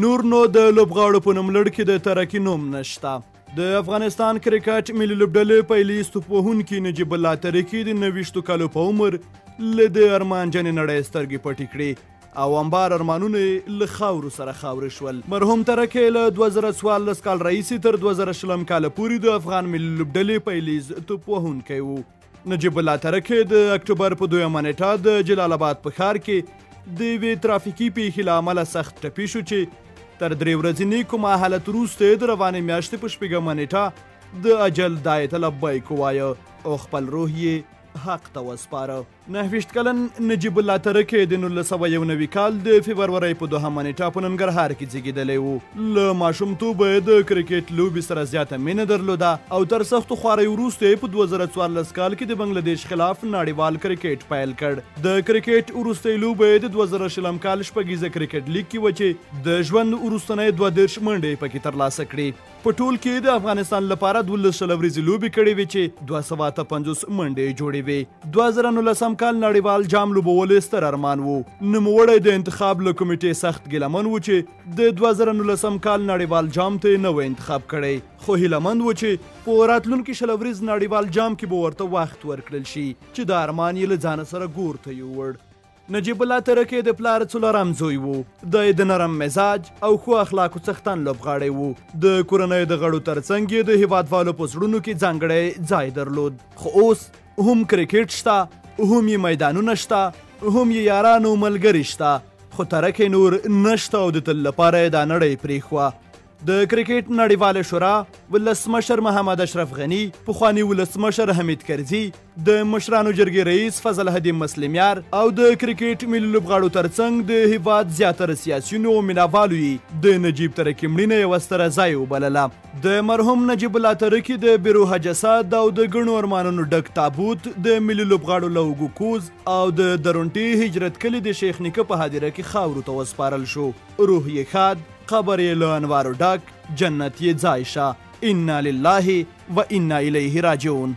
نور نو د لوبغاړو په نوملړ کې د ترکي نوم نشته. د افغانستان کرکټ ملي لوبډلې پیلیز توپوهونکي نجیب الله ترکي د 29 کالو په عمر له دې ارمانجنې نړۍ سترګې پټې کړې او انبار ارمانونه یې له خاورو سره خاورې شول. مرحوم ترکی له 2014 کال راهیسې تر 2020 کاله پورې د افغان ملي لوبډلې پیلیز توپوهونکی و. نجیب الله ترکی د اکتوبر په 2مه نېټه د جلال آباد په ښار کې د یوې ترافیکي پیښې له امله سخت ټپي شو چې تر 3 ورځني کوما حالت وروسته یې د روانې میاشتې په 6مه نېټه د اجل دای ته لبیک ووایه او خپل روح یې حق ته وسپاره. 29 کلن نجیب الله ترکی د 1991 کال د فبرورۍ په 2مه نېټه په ننګرهار کې زیږېدلی و. له ماشومتوبه یې د کرکټ لوبې سره زیاته مینه درلوده او تر سختو خواریو وروسته یې په 2014 کال کې د بنګلادیش خلاف نړیوال کرکټ پیل کړ. د کرکټ وروستۍ لوبه یې د 2020 کال شپږیزه کرکټ لیګ کې وه چې د ژوند وروستنۍ 32 منډې یې پکې ترلاسه کړې. په ټول کې د افغانستان لپاره 12 شل اوریزې لوبې کړې وې چې 258 منډې یې جوړې وې. 2019 کال نړیوال جام لوبول یې ستر ارمان و. نوموړی د انتخاب له کمیټې سخت ګیلهمن و چې د 2019 کال نړیوال جام ته یې نه و انتخاب کړی، خو هیلهمند و چې په راتلونکي شل اوریز نړیوال جام کې به ورته وخت ورکړل شي چې دا ارمان یې له ځانه سره ګور ته یووړ. نجیب الله ترکی د پلار څلورم زوی و. دی د نرم مزاج او ښو اخلاقو څښتن لوبغاړی و. د کورنۍ د غړو ترڅنګ یې د هیوادوالو په زړونو کې ځانګړی ځای درلود. خو اوس هم کرکټ شته، هم یې میدانونه شته، هم یې یاران او ملګري شته، خو ترکی نور نشته او د تل لپاره یې دا نړۍ پرېښوه. د کرکټ نړیوالې شورا ولسمشر محمد اشرف غني، پخواني ولسمشر حمید کرزي، د مشرانو جرګې رئیس فضل هدي مسلمیار او د کرکټ ملي لوبغاړو ترڅنګ د هیواد زیاتره سیاسیونو او مینهوالو یې د نجیب ترکي مړینه یوه ستره ځای وبلله. د مرحوم نجیب الله ترکي د بېروحه جسد او د ګڼو ارمانونو ډک تابوت د ملي لوبغاړو له اوږو کوز او د درونټې هجرت کلي د شیخ نیکه په هدیره کې خاورو ته وسپارل شو. روح یې ښاد، قبر یې له انوارو ډک، جنت یې ځای شه. انا لله و انا الیه راجعون.